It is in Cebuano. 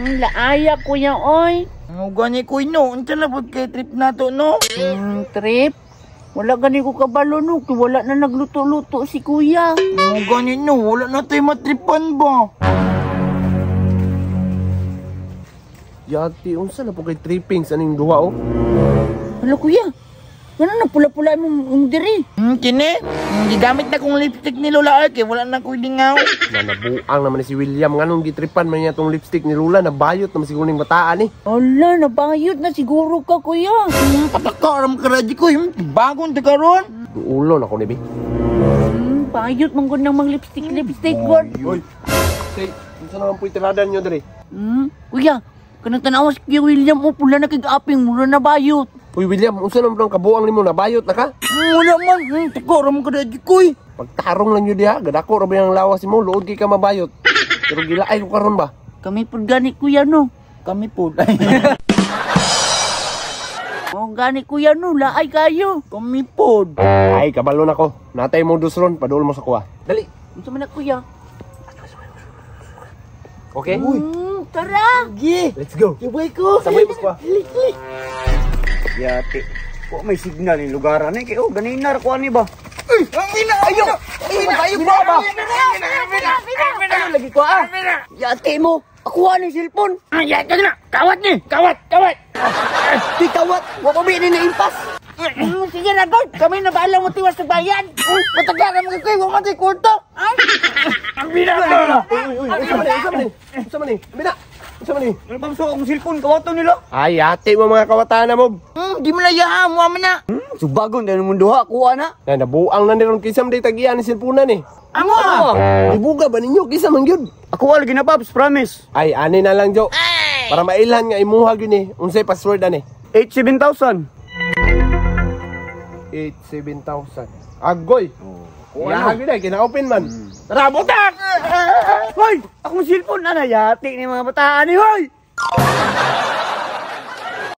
Laaya kuya oy. Mo gani ko no, unsa na pud kay trip nato no? Trip. Wala gani ko kabalo no, kay wala na nagluto-luto si kuya. Mo gani no, wala na tayo matripan ba? Yati, unsa na po kay tripping sa ning duha oh? Hala kuya. Ngano na pula-pula imong diri? Kini, gigamit na kong lipstick ni Lola Ay, kay wala na ko'y lingaw. Na nabuang naman ni si William nganong gitripan man niya tong lipstick ni Lola, nabayot naman siguro ning bataan eh. Hala, nabayot na siguro ka kuya. Pataka ram ka radyo ko, bagong ta karon. Duulo na ko ni bi. Bayot man gud nang mang lipstick lipstick god. Oy. Say, unsa naman po'y tirada niyo diri? Kuya, kanang tanawa si Kuya William oh, pula na kay aping mura na bayot. Uy William, unsa naman ang kabuang nimo, nabayot na ka? Wala man, taka ram ka radyo ko. Pagtarong lang yun diha, gadako ra ba yung lawas mo, luod kay ka mabayot. Pero gilaay ko karon ba? Kami pud gani kuya no. Kami po. Oh, gani kuya no, laay kayo. Kami po. Ay, kabalo na ko. Natay mo dus ron, padul mo sa kuha. Dali. Unsa man na kuya? Okay? Tara. Sige. Let's go. Sabay ko. Sabay mo sa kuha. Yati. Wa may signal yung lugar ani kay oh ganina ra ko ani ba. Uy, ang ina ayo. Ay, ayo ba ba? Ano lagi ko ah? Yati mo. Ako ani cellphone. Ay, ka na. Kawat ni. Kawat, kawat. Di kawat. Wa pa bi ni naimpas. Sige na god, kami na bahala mo tiwas sa bayan. Patagaran mo kay wa man tay kwarta. Ang bina. Uy, uy, unsa man ni? Unsa man ni? Unsa man ni? Bina. Unsa man ni? Ano ba so akong cellphone kawato nila? Ay, ate mo mga kawatan na mo. Di mo na yaha mo man na. Subagon dahil mong duha kuha na. Na nabuang na ni ron kinsa man day tagian ni cellphone ni. Amo ah. Ibuga ba ninyo kinsa man gyud? Ako wala gina Paps, promise. Ay, ani na lang jo. Para mailhan nga imuha gyud ni. Unsay password ani? 87,000. 87,000. Agoy. Oh, ya gyud ay kina-open man. Tara, butak. Hoy, akong cellphone ana yati ni mga bataan ni hoy.